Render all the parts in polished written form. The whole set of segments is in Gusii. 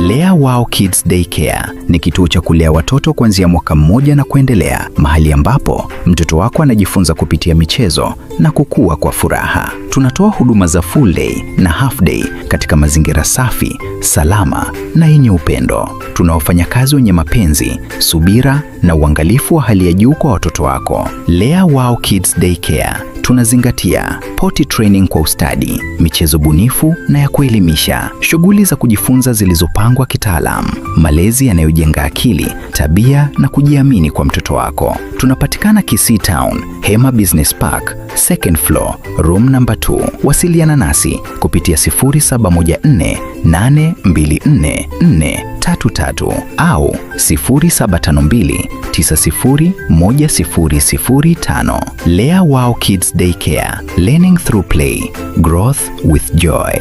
Lea Wow Kids Daycare ni kituo cha kulea watoto kuanzia mwaka mmoja na kuendelea, mahali ambapo mtoto wako anajifunza kupitia michezo na kukua kwa furaha. Tunatoa huduma za full day na half day katika mazingira safi, salama na yenye upendo. Tuna wafanyakazi wenye mapenzi, subira na uangalifu wa hali ya juu kwa watoto wako. Lea Wow Kids Daycare tunazingatia potty training kwa ustadi, michezo bunifu na ya kuelimisha, shughuli za kujifunza zilizopangwa kitaalam, malezi yanayojenga akili, tabia na kujiamini kwa mtoto wako. Tunapatikana Kisii Town, Hema Business Park, second floor, room number 2. Wasiliana nasi kupitia 0714 824 433 au 0752 901005. Lea Wow Kids Daycare, learning through play, growth with joy.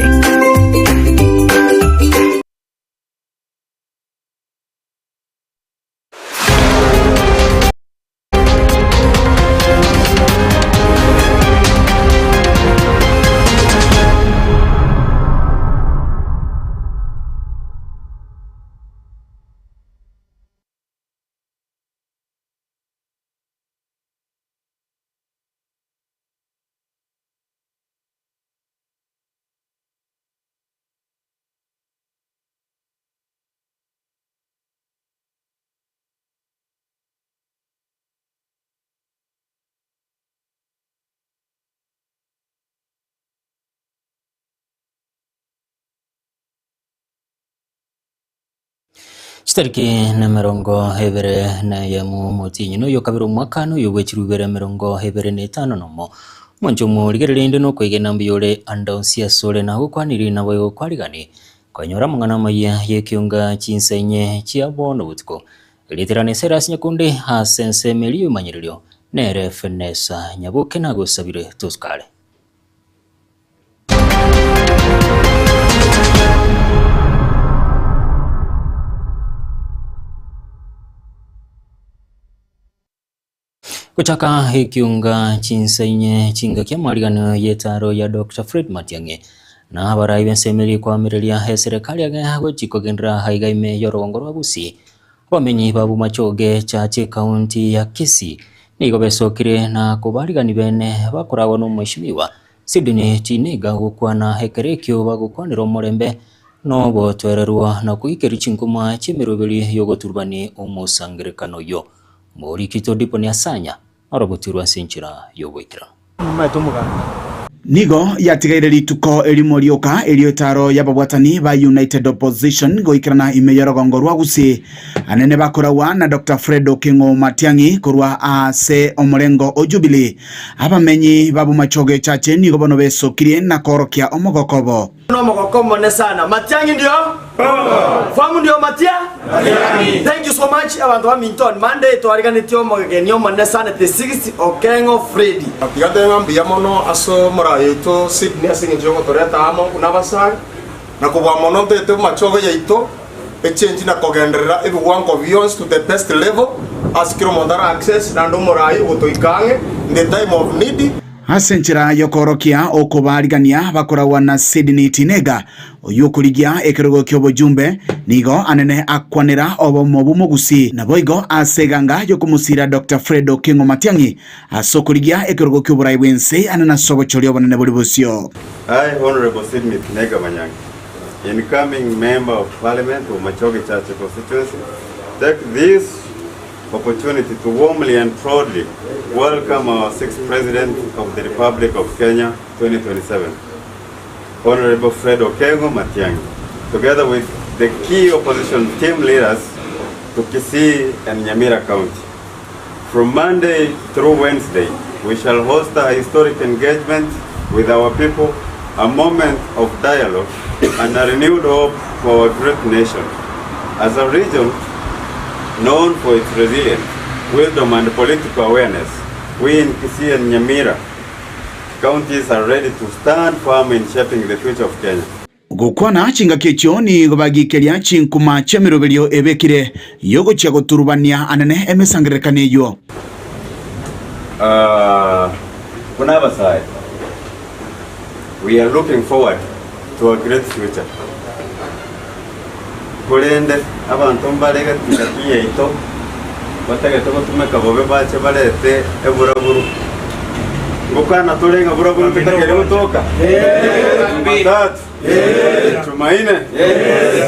Chitariki nemerongo ebere na eyemo omotienyi noyo kabere omwaka noyo bwe chilifu ibere emerongo ebere na etano nomo. Omonche omorigereria inde nokoigena mbuya ore ande onsi asore nagokwaniri naboigo kwarigani konyora amang'ana amaya y'ekionga chinsa inye chia bono botuko. Erieta riane Silas Nyakundi ase ensemo eria y'obomanyererio nere Fenesa Nyaboke nagosabire tosukare. Gochaka ekiunga chinsa inye chingaki amarigano y'etaro ya Dr. Fred Matiang'i na abarai b'ensemo eria ekoamireria eserekari ang'e gochi kogenderera aiga ime y'orogongo rwa Gusii. Abamenyi ba Bomachoge Chache ekaunti ya Kisii nigo besokire na kobarigani bene bakoragwa n'omweshimiwa Sydney Tinega gokwana ekero ekio bagokwanera omorembe nogotoererwa na koikeria chinkuma chi'emeroberi y'ogoturubani omosangererekano oyio. Moriki Todipo Niasanya orogotirwe ase enchera y'ogoikeranu. Momaete omoganda. Nigo yatigaire rituko erimo rioka erio etaaro y'ababwatani ba United Opposition goikerana ime y'orogongo rwa Gusii anene bakoragwa na Doctor Fred Okengo Matiang'i korwa ase omorengo o Jubilee. Abamenyi ba Bomachoge Chache nigo bono besokirie na koorokia omogoko obo. Nomogoko omonene sana. Matiang'i ndio? Famu ndio Matia? Matiang'i. Thank you so much abanto baminto on Monday twariganetie omogeni omonene sana the sixth Okeng'o Freddy. Tiga ntebe ng'a mbuya mono ase omorai oito Sydney ase engencho y'ogotoreta amo buna abasae, na kobua mono ntoete bomachogo yaito echange na kogenderera ebiwango bionsi to the best level ase kera omonto ara access naende omorai ogotoika ang'e in the time of need. Ase enchera y'okoorokia okobaarigania bakoragwa na Sydney Tinega, oyio okorigia ekerogo ki'obojumbe, nigo anene akwanera obomo bw'omogusii naboigo ase eganga y'okomosiira Doctor Fred Okengo Matiang'i ase okorigia ekerogo ki'oborai bw'ense anene ase obochori obonene bore bosio. I, Honourable Sydney Tinega Manyangi, incoming Member of Parliament of Machoge Chache Constituency, take this opportunity to warmly and proudly welcome our sixth President of the Republic of Kenya 2027, Honorable Fred Okengo Matiang'i, together with the key opposition team leaders to Kisii and Nyamira County. From Monday through Wednesday, we shall host a historic engagement with our people, a moment of dialogue and a renewed hope for our great nation. As a region known for its resilience, wisdom and political awareness, we in Kisii and Nyamira counties are ready to stand firm in shaping the future of Kenya. Gokwana chingaki echio nigo bagikeria chinkuma chi'emeroberio ebekire y'ogochia goturubania anene emesangererekano eyio. Buna abasae, we are looking forward to a great future. Korende abanto mbare gati-gati yaito batagete gotumeka bobe bache barete eburaburu. Ngokana tore ng'a buraburu totakeire gotoka? Jumatatu, Jumaine,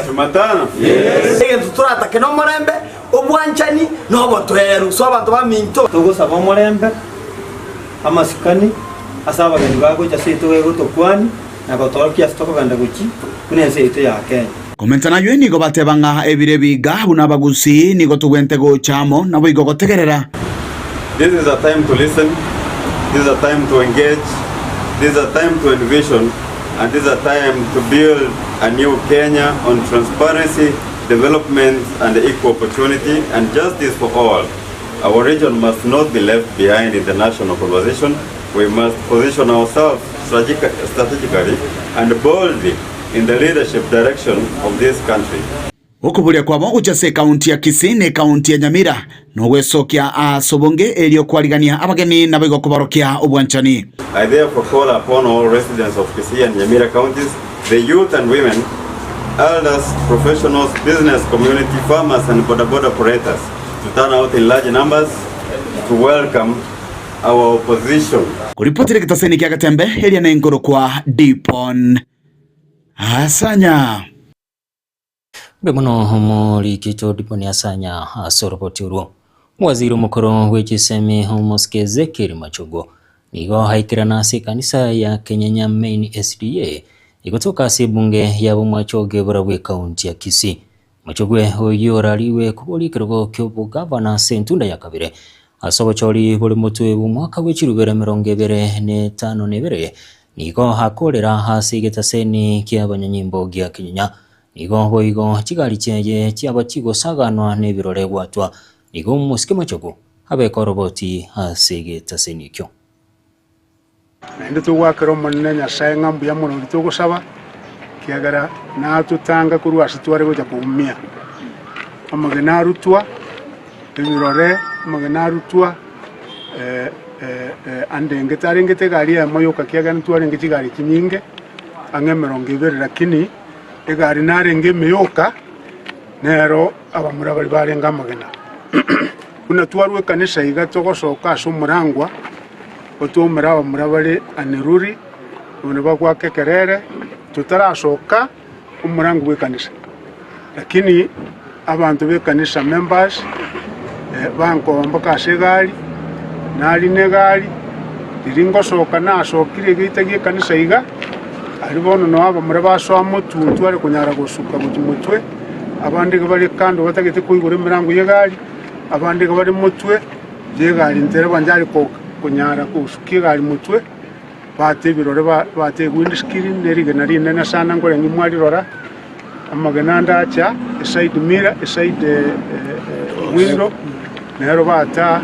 Jumatano. Egento toratake nomorembe, obwanchani, na obotoereru. So abanto baminto. Togosaba omorembe, amasikani ase abageni bagocha ase intwe gotokwania na gotoorokia ase tokogenda gochia buna ense yaito ya Kenya. Komenta naywe nigo bateba ng'a ebiro ebiga buna abagusii nigo togwente gocha amo naboigo gotegerera. This is a time to listen, this is a time to engage, this is a time to envision and this is a time to build a new Kenya on transparency, development and equal opportunity and justice for all. Our region must not be left behind in the national conversation. We must position ourselves strategically and boldly in the leadership direction of this country. Okoboria kwabo gochia ase ekaunti ya Kisii na ekaunti ya Nyamira nogwesokia ase obonge erio kwarigania abageni naboigo koborokia obwanchani. I therefore call upon all residents of Kisii and Nyamira counties, the youth and women, elders, professionals, business community, farmers and boda boda operators to turn out in large numbers to welcome our opposition. Koripotire getaseni kia Getembe, eria nenkorokwa Dipon Asanya. Mbuya mono omorikito Dipon Asanya ase oroboti orwo. Omowaziri omokoro bwe chisemi Omosike Ezekiel Machogu nigo aikerana ase ekanisa ya Kenyenya Main SDA egotoka ase ebunge ya Bomachoge borabwo ekaunti ya Kisii. Mochogwe oyio orariwe koboria ekerogo ki'obogavana ase entunda ya kabere, ase obochori bore motwe bw'omwaka bwe chirubere emerongo ebere na etano na ebere, nigo akorera ase egetaseni ki'abanyanyimbo gia Kenyenya. Nigo boigo chigari chiaye chiaba chigosaganwa nebirore gwatwa. Nigo omosike mochogu abeka oroboti ase egetaseni ekio. Naende togoakera Omonene Nyasae ng'a mbuya mono oria togosaba, ekiagera natotanga korwa ase tware gocha koumia. Amagena arutwa, ebirore, amagena arutwa ande tarengete egari eyemo yoka ekiagera ntwarenge chigari chinyinge ang'e emerongo ebere lakini egari narenge ime yoka, nero abamura baria barenge amagena. Buna twarwa ekanisa iga togosoka ase omorangwa. Otwomere abamura bare Aneruri, abwo bagoaka ekerere, totarasoka omorango bw'ekanisa. Lakini abanto b'ekanisa members bankoba mpaka ase egari, narina egari, riria ngosoka nasokire egeita gi'ekanisa iga, aria bono noo abamura basoa motwe ntware konyara gosuka gochia motwe, abande iga bare kando batagete koigora emerango y'egari, abande iga bare motwe. Y'egari ntereba njare konyara gosukia egari motwe, bate ebirore bate ewindscreen ne rigena rinene sana nkorenge mwarirora, amagena ande acha eside mirror eside window, nero bata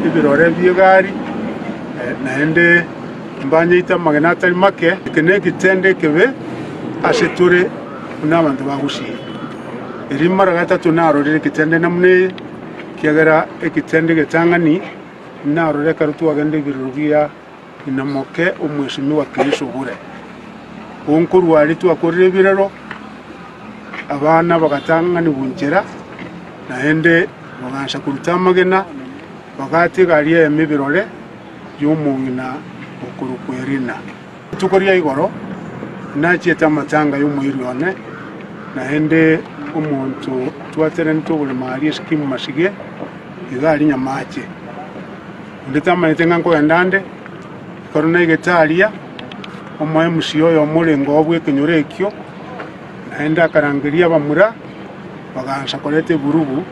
ebirore bi'egari, naende mbanyeite amagena atari make. Eke negetendo ekebe ase tore buna abanto ba Gusii. Erio mara gatato narorire egetendo namuna eye. Ekiagera egetende egetang'ani narore ekero twagenda ebirero bia ng'ina moke omwesimigwa Kristo bure. Nkorwa aria twakorire ebirero, abana bagatang'anigwa nchera, naende bagansa koruta amagena, bagata egari eyemo ebirore y'omong'ina okorokwa Elina. Rituko ria igoro nachiete amatanga y'omoiri one, naende omonto twaterenete oboremo aria Eskimu Masige, iga aria Nyamache. Onde tamanyete ng'a nkogenda nde, ekero naigete aria, omo-MC oyomo orenge oo bw'ekenyoro ekio, naende akarangeria abamura, bagansa koreta eburugu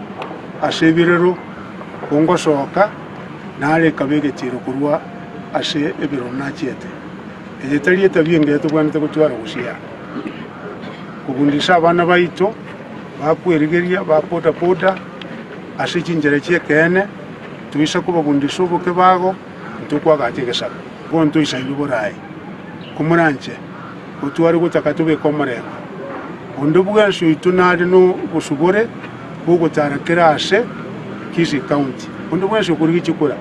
ase ebirero, kongosoka, nare ekaba egetiiro korwa ase ebiroro nachiete. Eye tari etabia engiya tobwenerete gotwara gusii. Kobundisa abana baito bakwerigeria ba boda boda ase chinchera chi'ekeene, toisa kobabundisa oboke bago, ntokwagacha egesaku. Bono toisairwe boraai, komoranche otware gotaka tobeke omorembe. Onde bwensi oito nare nobosubore bw'ogotara kera ase Kisii County. Onde bwensi okorigia chikura.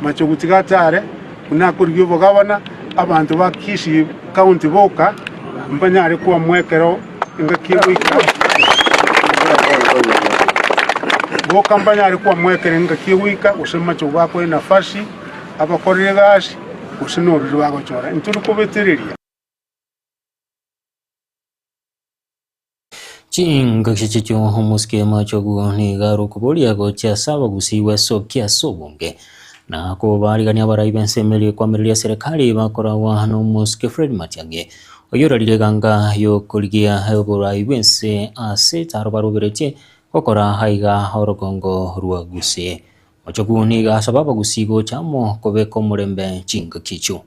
Machogu tiga atare buna akorigia obogabana, abanto ba Kisii County boka mbanyare koamua ekero engaki egoika. Boka mbanyare kwamwekera engaki egoika, gose machogu bakoe nafasi abakorere egasi, gose norori bagochora. Intori kobetereria. Chingaki chichio omosike machogu nigo are okoboria gochia ase abagusii gwesokia ase obonge na kobarigania abarai b'ensemo eria ekwamireria eserekari bakoragwa n'omosike Fred Matiang'i oyio orarire eganga y'okorigia oborai bw'ense ase etaro baroberetie gokora aiga orogongo rwa Gusii. Machogu nigo asaba abagusii gocha amo kobeka omorembe chingaki echio.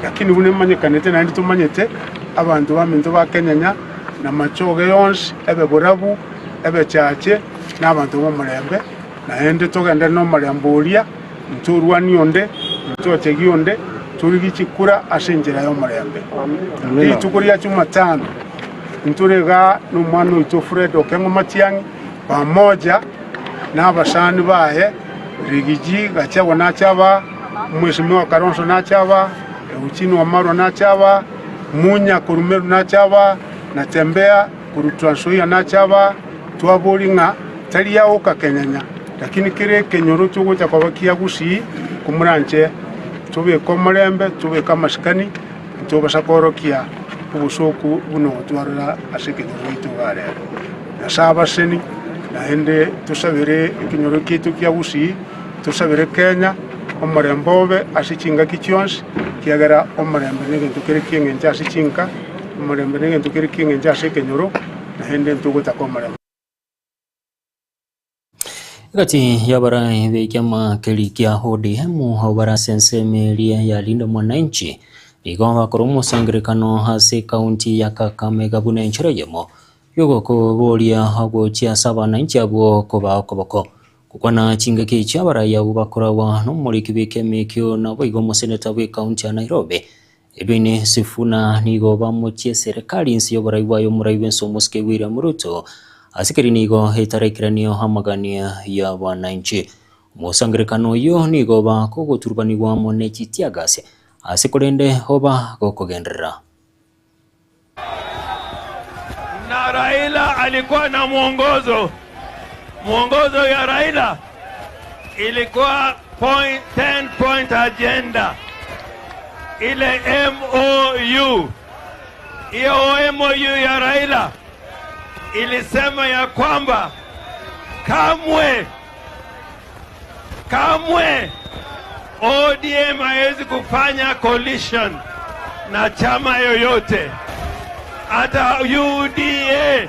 Lakini buna emanyekanete naende tomanyete, abanto baminto ba kenyenya na machoge yonsi, ebe borabu, ebe chache, na abanto b'omorembe, naende togenderere nomorembe oria, ntorwanie onde, ntochegie onde, torigie chikura ase enchera y'omorembe. Rituko ria Jumatano, intore igaa nomwana oito Fred Okeng'o Matiang'i, pamoja nabasani baye, Rigiji Gachagua nache aba, Omwesimigwa Kalonzo nache aba, Eugene Wamalwa nache aba, Munya korwa Meru nache aba, Natembeya korwa Trans Nzoia nache aba, twaboria ng'a tari yagoka kenyanya, lakini kera ekenyoro togocha koba kia Gusii, komoranche tobeke omorembe, tobeke amasikani, ntobasa koorokia obosooku buna ogotwarora ase ekenyoro giaito iga rero. Nyasae abaseni, naende tosabere ekenyoro kiaito kia Gusii, tosabere Kenya, omorembe obe ase chingaki chionsi, ekiagera omorembe negento kere ki'eng'encho ase chinka, omorembe negento kere ki'eng'encho ase ekenyoro, naende ntogotaka omorembe. Egati y'abarai b'ekiama keria kia ODM abwo bare ase ensemo eria ya Linda Mwananchi nigo bakora omosangererekano ase ekaunti ya Kakamega buna enchera eyemo y'ogokoboria gochia ase abananchi abwo kobaa okoboko. Gokwana chingaki echio abarai abwo bakoragwa nomoriki bw'ekiama ekio naboigo omoseneta bw'ekaunti ya Nairobi Edwin Sifuna nigo bamochie serikali inse y'oborai bwaye omorai bw'ense omosike William Ruto ase keri nigo etaraikeranio amagania y'abananchi. Omosangerekano oyio nigo bakogoturubanigwa amo ne chitiagas ase korende oba gokogenderera. Na Raila alikuwa na mwongozo. Mwongozo ya Raila ilikuwa point, 10 point agenda ile MOU. Hiyo MOU ya Raila ilisema ya kwamba kamwe kamwe ODM haiwezi kufanya coalition na chama yoyote, hata UDA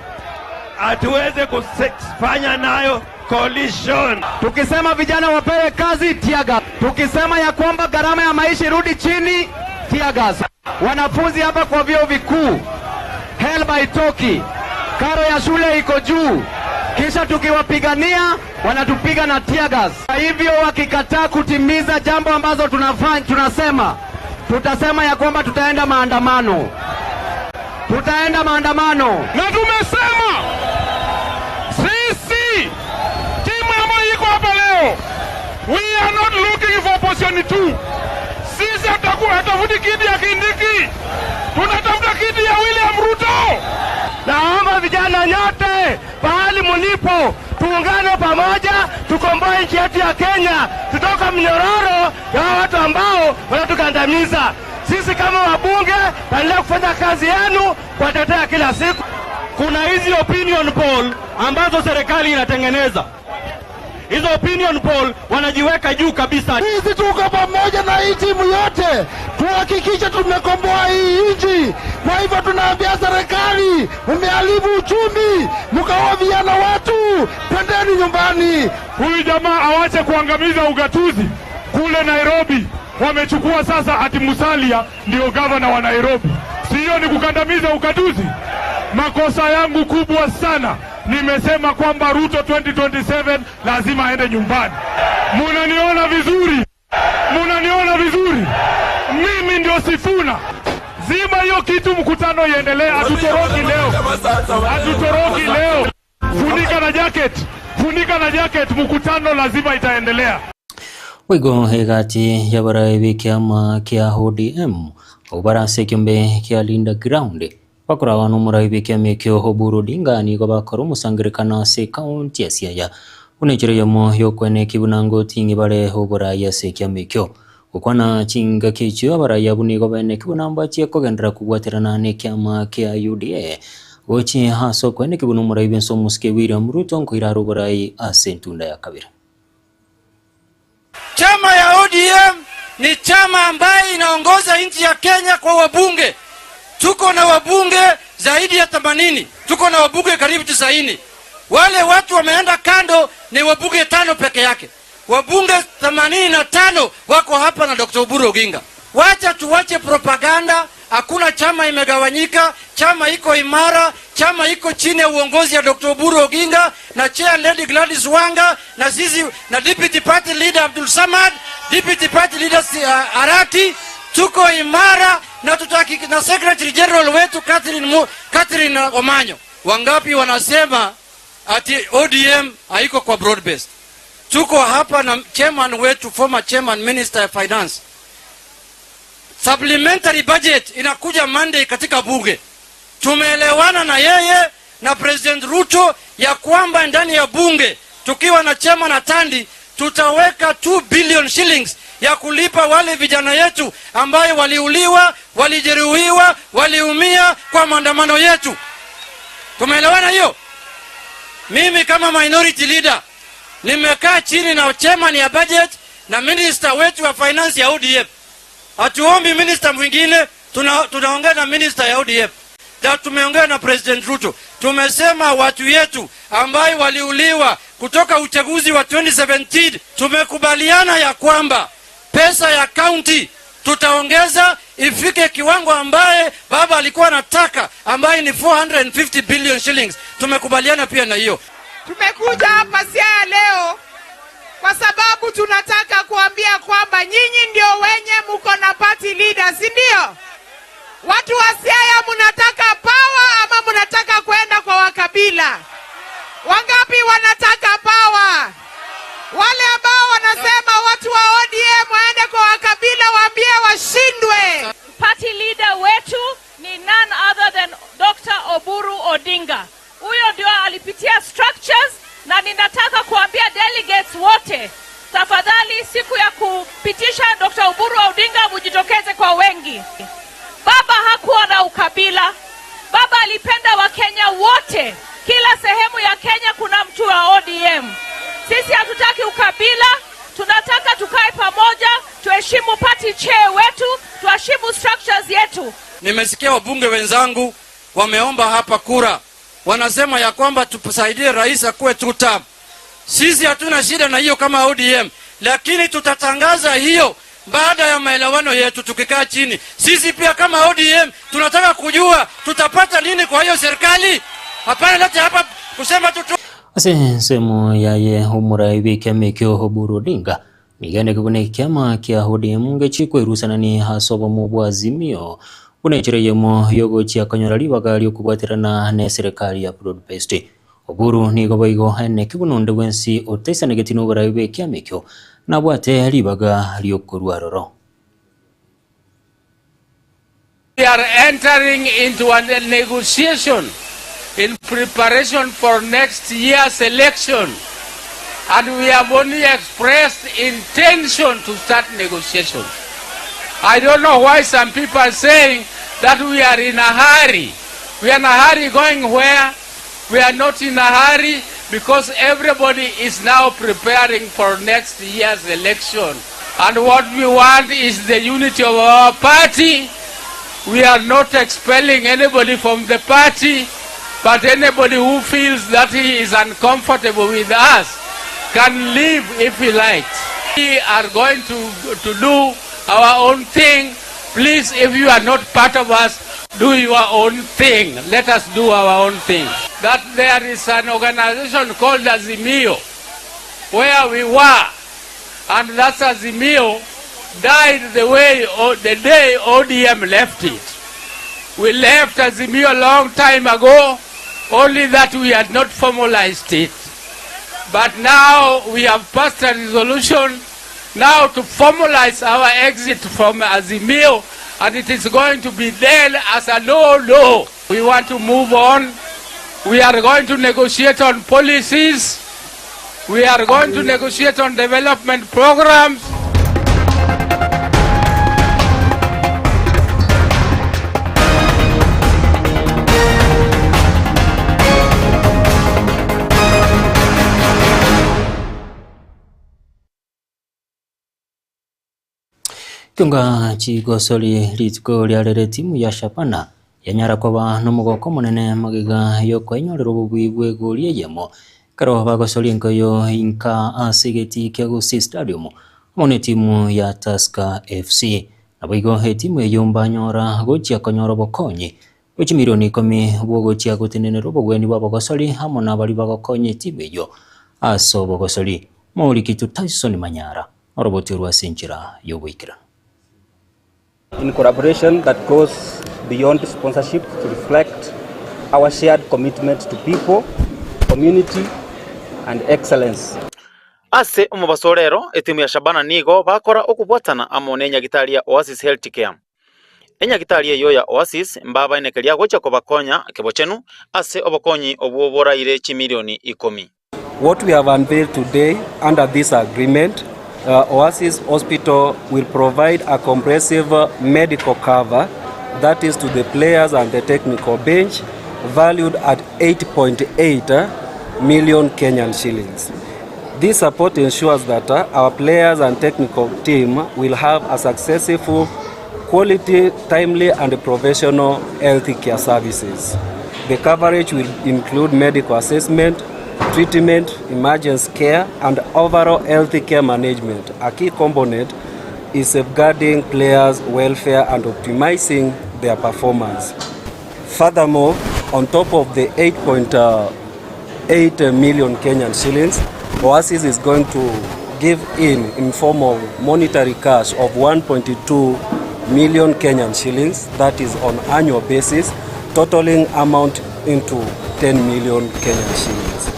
hatuweze kufanya nayo coalition. Tukisema vijana wapewe kazi, tear gas. Tukisema ya kwamba gharama ya maisha irudi chini, tear gas. Wanafunzi hapa kwa vyuo vikuu, HELB haitoki, karo ya shule iko juu, kisha tukiwapigania wanatupiga na tear gas. Kwa hivyo wakikataa kutimiza jambo ambazo tunafanya, tunasema tutasema ya kwamba tutaenda maandamano, tutaenda maandamano. Na tumesema sisi timu ambayo iko hapa leo, we are not looking for position 2. Sisi hatafuti kiti ya Kindiki, tunatafuta kiti ya William Ruto. Naomba vijana nyote pahali mulipo, tuungane pamoja, tukomboe nchi yetu ya Kenya, tutoka mnyororo ya watu ambao wanatukandamiza. Sisi kama wabunge taendelea kufanya kazi yenu, kuwatetea kila siku. Kuna hizi opinion poll ambazo serikali inatengeneza. Hizo opinion poll wanajiweka juu kabisa. Sisi tuko pamoja na hii timu yote tuhakikishe tumekomboa hii nchi. Kwa hivyo tunaambia serikali, mmeharibu uchumi, mkaua vijana watu, twendeni nyumbani. Huyu jamaa awache kuangamiza ugatuzi kule Nairobi. Wamechukua sasa ati Musalia ndio gavana wa Nairobi, siyo? Ni kukandamiza ugatuzi. Makosa yangu kubwa sana, nimesema kwamba Ruto 2027 lazima aende nyumbani. Munaniona vizuri? Munaniona vizuri? Mimi ndio Sifuna. Zima hiyo kitu, mkutano iendelee. Hatutoroki leo, hatutoroki leo. Funika na jacket, funika na jacket, mkutano lazima itaendelea. Boigo egati y'abarai b'ekiama kia ODM abwo bare ase ekiombe kia Linda Ground. Bakoragwa nomorai bw'ekiama ekio Oburu Odinga nigo bakora omosangererekano ase ekaunti ya Siaya buna enchera eyemo y'okoenekia buna ngoting'i bare oborai ase ekiama ekio. Gokwana chingaki echio abarai abwo nigo baenekia buna mbachie kogenderera kobwaterana nekiama kia UDA gochia ase okoenekia buna omorai bw'ense omosike William Ruto nkoira are oborai ase entunda ya kabere. Chama ya ODM ni chama ambaye inaongoza nchi ya Kenya kwa wabunge. Tuko na wabunge zaidi ya 80, tuko na wabunge karibu 90. Wale watu wameenda kando ni wabunge tano peke yake. Wabunge 85 wako hapa na Dr. Oburu Oginga. Wacha tuwache propaganda. Hakuna chama imegawanyika, chama iko imara, chama iko chini ya uongozi ya Dr. Oburu Oginga na chair Lady Gladys Wanga na sisi na deputy party leader Abdul Samad, deputy party leader Arati. Tuko imara na tutaki, na secretary general wetu Catherine, Mu, Catherine Omanyo. Wangapi wanasema ati ODM haiko kwa broad based? Tuko hapa na chairman wetu, former chairman minister ya finance. Supplementary budget inakuja Monday katika bunge. Tumeelewana na yeye na President Ruto ya kwamba ndani ya bunge tukiwa na chairman Atandi tutaweka 2 billion shillings ya kulipa wale vijana yetu ambayo waliuliwa, walijeruhiwa, waliumia kwa maandamano yetu. Tumeelewana hiyo? Mimi kama minority leader nimekaa chini na chairman ya budget na minister wetu wa finance ya ODM. Hatuombi minister mwingine, tunaongea na minister ya ODM. Na tumeongea na President Ruto. Tumesema watu yetu ambayo waliuliwa kutoka uchaguzi wa 2017, tumekubaliana ya kwamba pesa ya county tutaongeza ifike kiwango ambaye baba alikuwa anataka, ambaye ni 450 billion shillings. Tumekubaliana pia na hiyo. Tumekuja hapa Siaya leo kwa sababu tunataka kuambia kwamba nyinyi ndio wenye muko na party leader, si ndio? Watu wa Siaya mnataka power ama mnataka kwenda kwa wakabila? Wangapi wanataka power? Wale ambao wanasema watu wa ODM waende kwa wakabila waambie washindwe. Party leader wetu ni none other than Dr. Oburu Odinga. Huyo ndio alipitia structures, na ninataka kuambia delegates wote, tafadhali siku ya kupitisha Dr. Oburu Odinga mujitokeze kwa wengi. Baba hakuwa na ukabila. Baba alipenda Wakenya wote. Kila sehemu ya Kenya kuna mtu wa ODM. Sisi hatutaki ukabila, tunataka tukae pamoja, tuheshimu party chair wetu, tuheshimu structures yetu. Nimesikia wabunge wenzangu wameomba hapa kura, wanasema ya kwamba tusaidie rais akuwe two term. Sisi hatuna shida na hiyo kama ODM, lakini tutatangaza hiyo baada ya maelewano yetu tukikaa chini. Sisi pia kama ODM tunataka kujua tutapata nini kwa hiyo serikali. Hapana, lete hapa kusema tu Ase ensemo yaye omorai bw'ekiama ekio Oburu Odinga nigo buna ekiama kia ODM ngechikwerusanani ase obomo bwa Azimio buna enchera eyemo yogochia konyora ribaga riokobwaterana na eserikali ya broad based. Oburu nigo boigo aeneki buna onde bwensi otaisanegeti na oborai bwa ekiama ekio nabwate ribaga riokorwa aroro. We are entering into a negotiation in preparation for next year's election, and we have only expressed intention to start negotiations. I don't know why some people are saying that we are in a hurry. We are in a hurry going where? We are not in a hurry because everybody is now preparing for next year's election. And what we want is the unity of our party. We are not expelling anybody from the party, but anybody who feels that he is uncomfortable with us can leave if he likes. We are going to do our own thing. Please, if you are not part of us, do your own thing. Let us do our own thing. That there is an organization called Azimio, where we were, and that Azimio died the way o, the day ODM left it. We left Azimio a long time ago, only that we had not formalized it. But now we have passed a resolution now to formalize our exit from Azimio, and it is going to be then as a no-no. We want to move on. We are going to negotiate on policies. We are going to negotiate on development programs. Kiunga chigosori rituko riarere etimu ya Shabana yanyara koba nomogoko omonene magega yokoenyorera obobui bw'egori eyemo ekero bagosoria enkoyo inka ase egetii kia Gusii Stadium amo na etimu ya Tusker FC. Naboigo etimu eyio mbanyora gochia konyora obokonyi bwe chimilioni ikomi bw'ogochia gotenenera obogweni bw'abagosori amo nabaria bagokonya etimu eyio ase obogosori. Mourikitu Tyson Manyara Oroboti orwo ase enchera y'ogoikeranu. In collaboration that goes beyond sponsorship to reflect our shared commitment to people, community and excellence. Ase omobaso o rero, etimu ya Shabana nigo bakora okobwatana amo nenyagitari ya Oasis Health Care. Enyagitari eyio ya Oasis mbabaenekeria gochia kobakonya kebochenu ase obokonyi obwo boraire chimilioni ikomi. What we have unveiled today under this agreement, Oasis Hospital will provide a comprehensive medical cover that is to the players and the technical bench valued at 8.8 million Kenyan shillings. This support ensures that our players and technical team will have a successful, quality, timely and professional health care services. The coverage will include medical assessment, treatment, emergency care and overall health care management. A key component is safeguarding players' welfare and optimizing their performance. Furthermore, on top of the 8.8 million Kenyan shillings, Oasis is going to give in in form of monetary cash of 1.2 million Kenyan shillings, that is on annual basis, totaling amount into 10 million Kenyan shillings.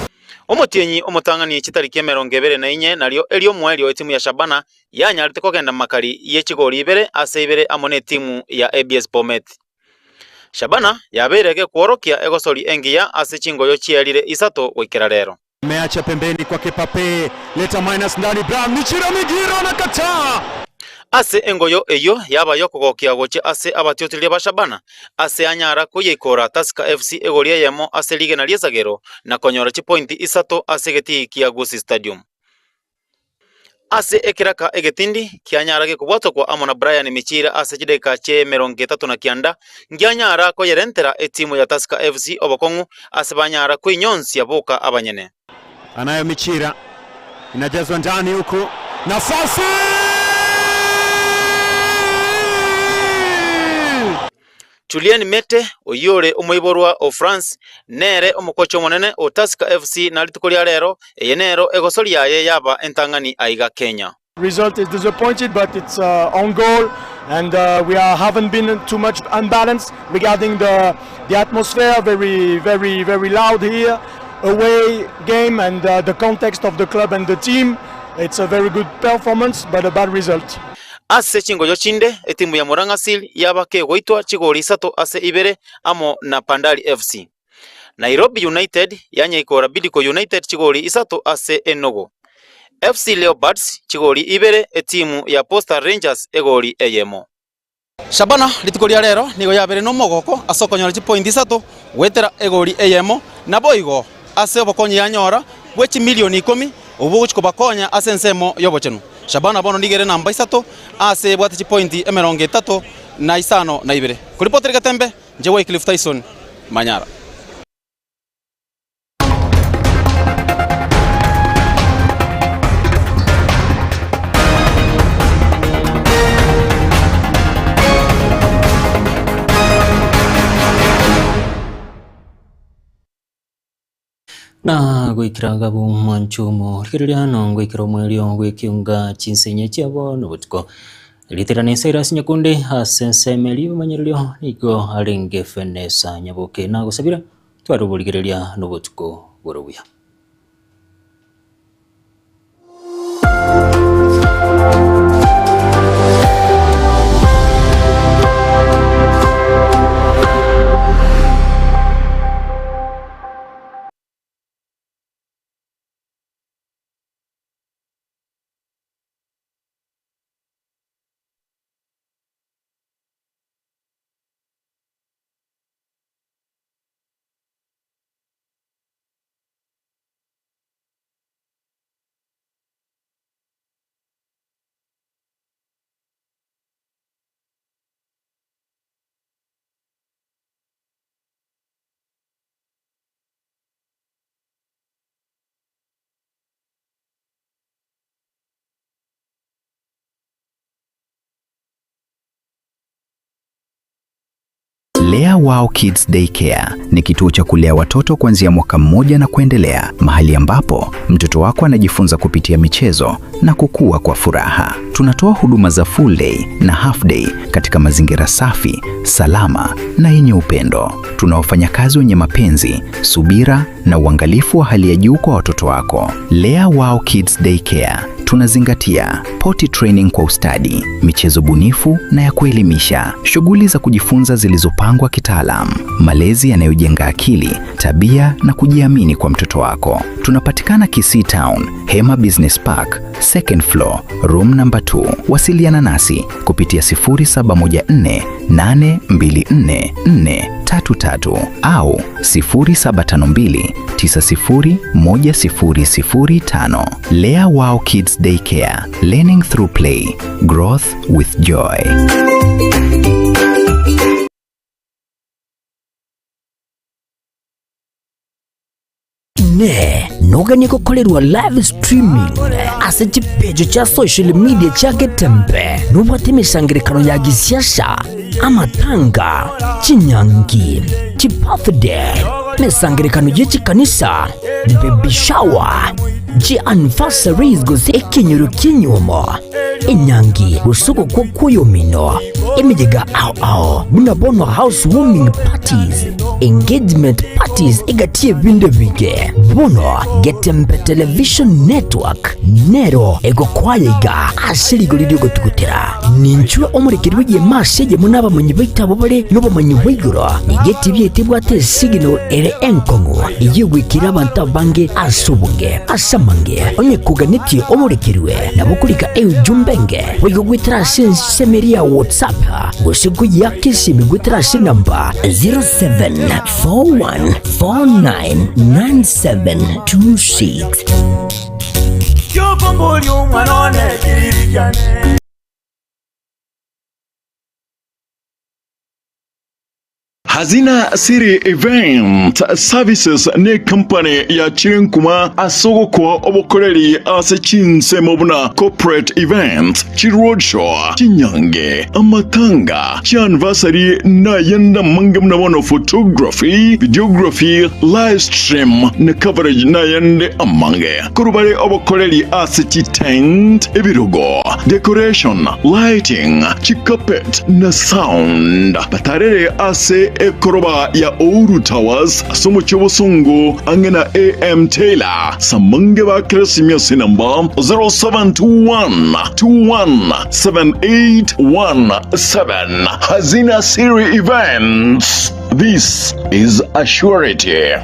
Omotienyi omotang'ani chitariki emerongo ebere na inye nario erio omoerio etimu ya Shabana yanyarete kogenda makari ye chigori ibere ase ibere amo netimu ya ABS Bomet. Shabana yabeire gekworokia egosori engiya ase chingoyo chierire isato goikera rero. Ameacha pembeni kwake Pape, leta minus ndani, Brown Michira Migiro anakataa. Ase engoyo eyio yaba y'okogokia gochia ase abatiotiria ba Shabana, ase anyara koyeikora Tusker FC egori eyemo ase rigena ri'esagero na konyora chipointi isato ase egetii kia Gusii Stadium. Ase ekeraka egetindi kianyara gekobwatokwa amo na Brian Michira ase chidakika chi'emerongo etato na kianda, ngianyara koyerentera etimu ya Tusker FC obokong'u ase banyara kweinyonsia boka abanyene. Anayo Michira, inajazwa ndani huku, nafasi! Julien Mete, oyio ore omoiborwa o France, nere omokocha omonene o Tusker FC na rituko ria rero eye nero egosori yaye yaba entang'ani aiga Kenya. Result is disappointed but it's own goal and we are haven't been too much unbalanced regarding the the atmosphere very very very loud here away game and the context of the club and the team it's a very good performance but a bad result. Ase chingoyo chinde, etimu ya Murang'a Seal yaba kegoitwa chigori isato ase ibere amo na Bandari FC. Nairobi United yanyeikora Bidco United chigori isato ase enogo. FC Leopards chigori ibere, etimu ya Posta Rangers egori eyemo. Shabana rituko ria rero nigo yabeire nomogoko ase okonyora chipointi isato goetera egori eyemo, naboigo ase obokonyi yanyora bwe chimilioni ikomi obwo bogochia kobakonya ase ensemo y'obochenu. Shabana bono nigo ere namba isato ase ebwate chipointi emerongo etato na isano na ibere. Koripotera Getembe, inche Wycliffe Tyson, Manyara. Na goikera gabu mwanchumo rigereria nongoikera omwerio bw'ekiunga chinsenye chiabo nobotuko. Ritirane Cyrus Nyakundi ase ensemo eria y'obomanyererio nigo arenge Fenesa Nyaboke nagosabire tware oborigereria nobotuko bore obuya. Lea Wow Kids Daycare ni kituo cha kulea watoto kuanzia mwaka mmoja na kuendelea, mahali ambapo mtoto wako anajifunza kupitia michezo na kukua kwa furaha. Tunatoa huduma za full day na half day katika mazingira safi, salama na yenye upendo. Tuna wafanyakazi wenye mapenzi, subira na uangalifu wa hali ya juu kwa watoto wako. Lea Wow Kids Daycare tunazingatia potty training kwa ustadi, michezo bunifu na ya kuelimisha, shughuli za kujifunza zilizopangwa kitaalam, malezi yanayojenga akili, tabia na kujiamini kwa mtoto wako. Tunapatikana Kisii Town, Hema Business Park, second floor, room number 2. Wasiliana nasi kupitia 0714 824 433 au 0752 901005. Lea Wow Kids Daycare, learning through play, growth with joy. Ne noganie gokorerwa live streaming ase chipeji chia social media chia Getembe nobwate emesangerekano ya gisiasa, amatanga, chinyangi, chibirthday, emesangerekano ye chikanisa, baby shower, chi anniversaries gose ekenyoro ki'enyuomo, enyangi gose ogokwa kw'oyomino, emeyega ao ao buna bono house warming parties, engagement parties egati y'ebinto ebinge. Bono Getembe Television Network nero egokwaya iga ase rigori ri'ogotugutera. Ninchwe omorekeri bw'egeema ase eyemo nabamanyi baito abwo bare nobomanyi bwa igoro. Nigo etibi yaito ebwate esigino ere enkong'u ey'ogwikera abanto abange ase obonge. Ase amange, onye koganetie omorekerwe, nabo okorika eujumbe enge boigo goetera ase ensemo eria ya WhatsApp gose koyeaka esimi goetera ase enamba 0741499726. Hazina City Event Services ne company ya chinkuma ase ogokoa obokoreri ase chinsemo buna corporate events, chiroadshow, chinyange, amatanga, chianniversary na ayande amange buna bono photography, videography, live stream na coverage na ayande amange. Korwa bare obokoreri ase chitent, ebirogo, decoration, lighting, chicarpet na sound. Batarere ase ekoroba ya Ouru Towers ase omochie obosongo ang'e na AM Taylor. Samange ba Keresimia ase enamba 0721 217817. Hazina Siri Events. This is a surety.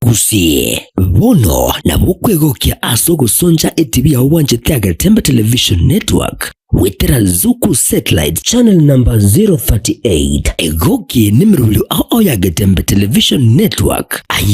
Gusii, bono nabo okwegokia ase ogosoncha etibi yao bwanchete ya Getembe Television Network goetera Zuku Satellite Channel number 038. Egoki nemerobio ao ao ya Getembe Television Network aye.